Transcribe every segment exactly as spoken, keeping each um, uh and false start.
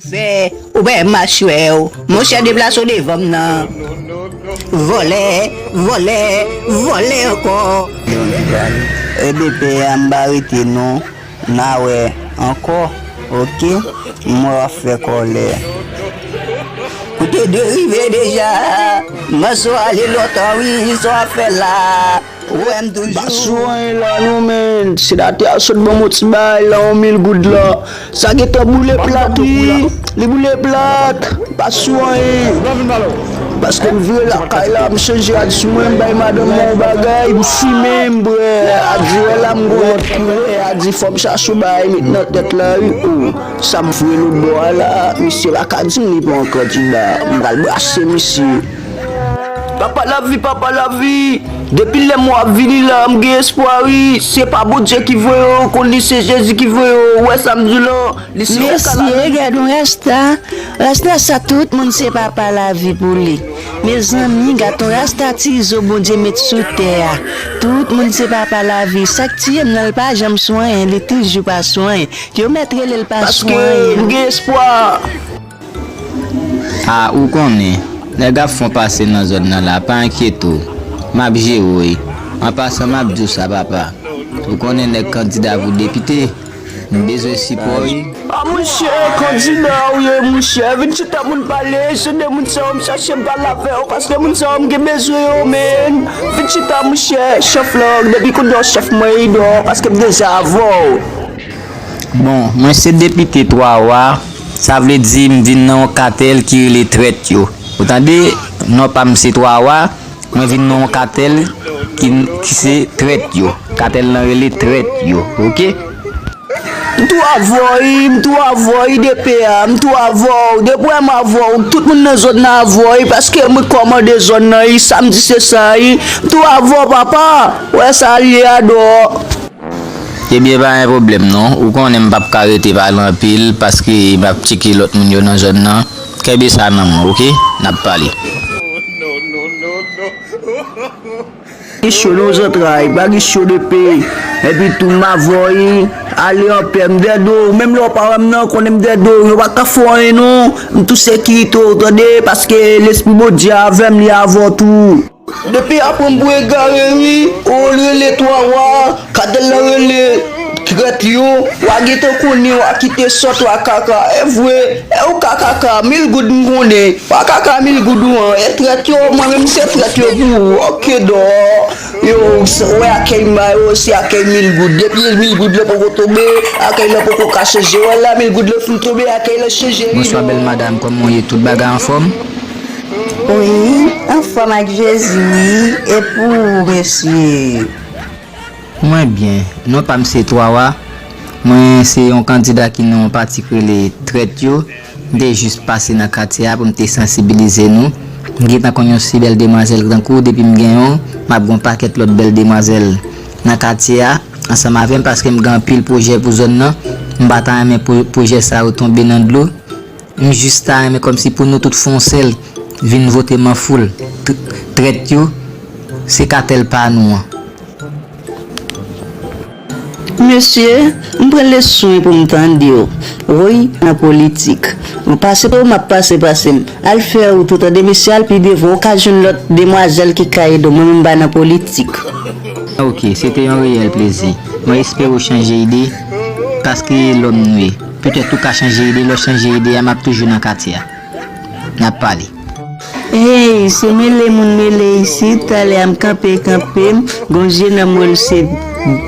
Fè, ou pa wè machwè w. Monchè, deplase w devan m nan. Vòlè, vòlè, vòlè ankò. Ebe, pè a, m pa rete non. N a wè ankò, oke? M wè w ap fè kòlè. Ou te dwe rive deja. Mwen sou ale lontan, wi, sa w ap fè la. Ou wè m toujou. Pa sou anyen la non, men. Senatè a sot ban m yon ti bagay la, yon mil goud la. Sa gentan boule plat, wi. Li boule plat. Pa sou anyen. Paske m vire lakay la, m chanje rad sou mwen, m bay madanm mwen yon bagay, m fimen, m bwè. A di wè la, m gon lòt koulè. A di fò m chache yon bagay met nan tèt la, wi. O, sa m vre lòt bò a la, misye pa ka di m li pa yon kandida. M pral brase misye. Papa lavi, papa lavi. Depi lè mwen ap vini la, m gen espwa, wi. Se pa Bondye ki voye yo, ou konn li se Jezi ki voye yo. Ou wè sa m di w lan? Li se yon Mesye, gad yon rasta. Rasta sa, tout moun se papa lavi pou li. Mezanmi, gad yon rasta ti zo Bondye met sou tè a. Tout moun se papa lavi. Sa k tiye m nan, l pa janm sou anyen, li toujou pa sou anyen. Yo mèt rele l pa sou anyen. Paske m gen espwa. A, ou konnen, nèg ap fè yon pase nan zòn nan la, pa enkyete w. M ap jere w, wi. An pasan, m ap di w sa, papa. Ou konnen nèg kandida pou depite, m bezwen sipò w, wi. A, monchè, kandida w ye, monchè. Vin chita pou n pale. Se de moun sa yo m chache m pale avè w, paske moun sa yo m gen bezwen yo, men. Vin chita, monchè. Chèf la, depi kounye a w chèf mwen, Idò, paske m deja avè w. Bon, mwen se depite Twa Wa, sa vle di m vin nan yon katèl ki rele Trèt Yo. Ou tande, non pa m se Twa Wa, mwen vin nan yon katèl ki, ki se Trèt Yo. Katèl lan rele Trèt Yo, oke? M tou avè w, wi, m tou avè w, wi, D P A, m tou avè w. Depi w wè m avè w, tout moun nan zòn nan avè w, wi, paske mwen kòmande zòn nan, wi, sa m di se sa, wi. M tou avè w, papa. Wè sa l ye a dò. Ebyen, pa gen pwoblèm non. Ou konnen m p ap ka rete pale anpil paske m ap tcheke lòt moun yo nan zòn nan. Kenbe sa nan men w, oke? N ap pale. Gen cho nan zantray, pa gen cho de pe. Epi tou m avè w, ale anpè, m dèyè do w. Menm lè w pa wè m nan, konnen m dèyè do w. Yo pa ka fè w anyen non. M tou sekirite w, tande, paske lespri Bondye avè m, li avè w tou. Depi apre m pou egare wi, o l rele Twa Wa, katèl lan rele Trèt Yo, wa gentan konnen, wa kite sòt, wa kaka, e vre, e ou ka kaka, mil goud m konnen, wa kaka mil goud ou an, e trèt yo, mwen menm se trèt yo pou ou, oke dò, yo, wè akèy m ba yo, se akèy mil goud, depi mil goud lan poko tonbe, akèy lan poko ka chanje, wè la mil goud lan fin tonbe, akèy lan chanje wi. Bonswa bèl madanm, kòman w ye, tout bagay anfòm? Wi, anfòm ak Jezi wi, e pou ou mesye? Mwen byen, non pa m se Twa Wa. Mwen se yon kandida ki nan yon pati k rele Trèt Yo. M te jis pase nan katye a pou m te sansibilize nou. M gentan konn yon si bèl demwazèl tankou w, depi m gen yon, m ap gen yon pakèt lòt bèl demwazèl nan katye a ansanm avè m paske m gen anpil pwojè pou zòn nan. M pa ta renmen pwo- pwojè sa yo tonbe nan dlo. M jis ta renmen kòmsi pou nou tout fè yon sèl, vin vote m an foul. T- Trèt yo, se katèl pa nou an. Mesye, m pran leson pou m tande w. Woy, nan politik. Ou pase pou m ap pase, pase m. Al fè wout ou tande, mesye, al pi devan, ou ka jwenn lòt demwazèl ki ka ede w. Mwen menm m pa nan politik. Ok, se te yon reyèl plezi. Mwen espere w chanje ide, paske lòm nou ye. Petèt ou ka chanje ide, lè w chanje ide a, m ap toujou nan katye a. N ap pale. Hey, se mele moun mele isit, talè a m kanpe, kanpe m, gon jenòm wè l se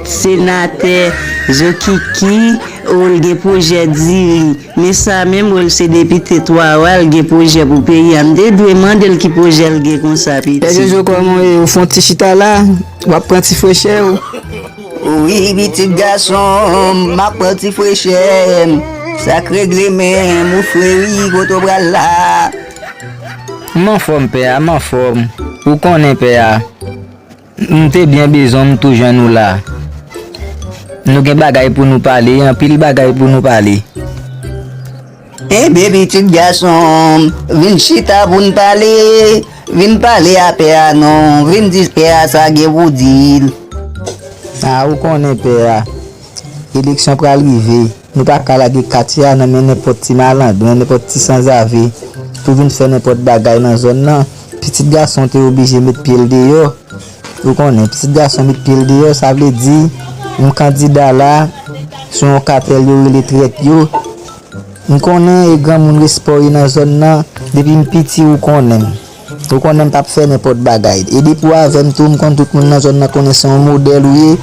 senatè, Zokiki, o l gen pwojè diri. Men sa menm, wè l se depite Twa Wa, l gen pwojè pou peyi a. M te dwe mande l ki pwojè l gen konsa, piti. Pè Jojo, kòman w ye? Ou fè yon ti chita la? W ap pran ti frechè w? Wi, pitit gason m, m ap pran ti frechè m. Sa k regle menm, ou fre wi, kote w pral la? M anfòm, pè a, m anfòm. Ou konnen, pè a. M te byen bezwen w, m tou jwenn ou la. Nou gen bagay pou nou pale, anpil bagay pou nou pale. Enben, pitit gason m, vin chita pou n pale. Vin pale a pè a non, vin di pè a sa gen pou di l. A, ou konnen pè a, eleksyon pral rive. Nou pa ka lage katye a nan men nenpòt ti malandren, nenpòt ti sanzave pou vin fè nenpòt bagay nan zòn nan. Pitit gason te oblije met pye l deyò. Ou konnen, pitit gason met pye l deyò, sa vle di m kandida la sou yon katèl yo rele trèt yo. M konnen e granmoun respè w ye nan zòn nan, depi m piti ou konnen m. Ou konnen m p ap fè nenpòt bagay. E depi w avè m tou, m konn tout moun nan zòn nan konnen se yon modèl ou ye,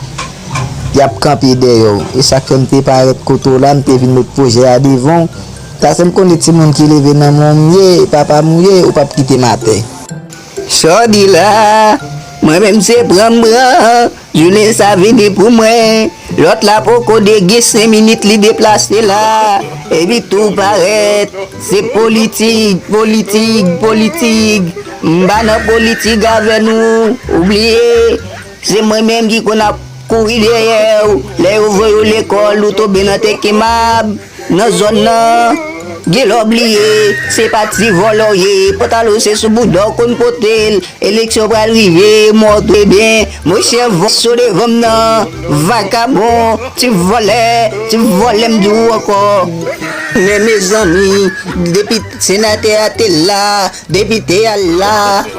y ap kanpe dèyè w. E sa k fè m te parèt kote w la, m te vin met pwojè a devan w. Paske m konnen timoun ki leve nan men w m ye, papa m ou ye, ou p ap kite m atè. Sa w di la, mwen menm se pran m pran, jounen sa vini pou mwen. Lòt la poko de gen senk minit li deplase la, epi tou parèt. Se politik, politik, politik. M pa nan politik avè nou, ou bliye. Se mwen menm ki konn ap kouri dèyè w. Lè yo voye w lekòl, ou tonbe nan tèkimab. Nan zòn nan, gen lè w bliye, se pa ti vòlè w ye. Pantalon se sou bouda w konn pote l. Eleksyon pral rive, mò tou ebyen. Monchè, vòlè sou devan m nan, vakabon, ti vòlè, ti vòlè m di w ankò. Men mezanmi, depi senatè a te la, depite a la,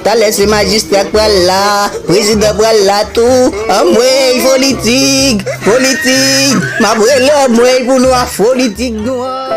talè se majistra k pral la, prezidan pral la tou. Anmwey, politik, politik, m ap rele anmwey pou nou a politik nou an.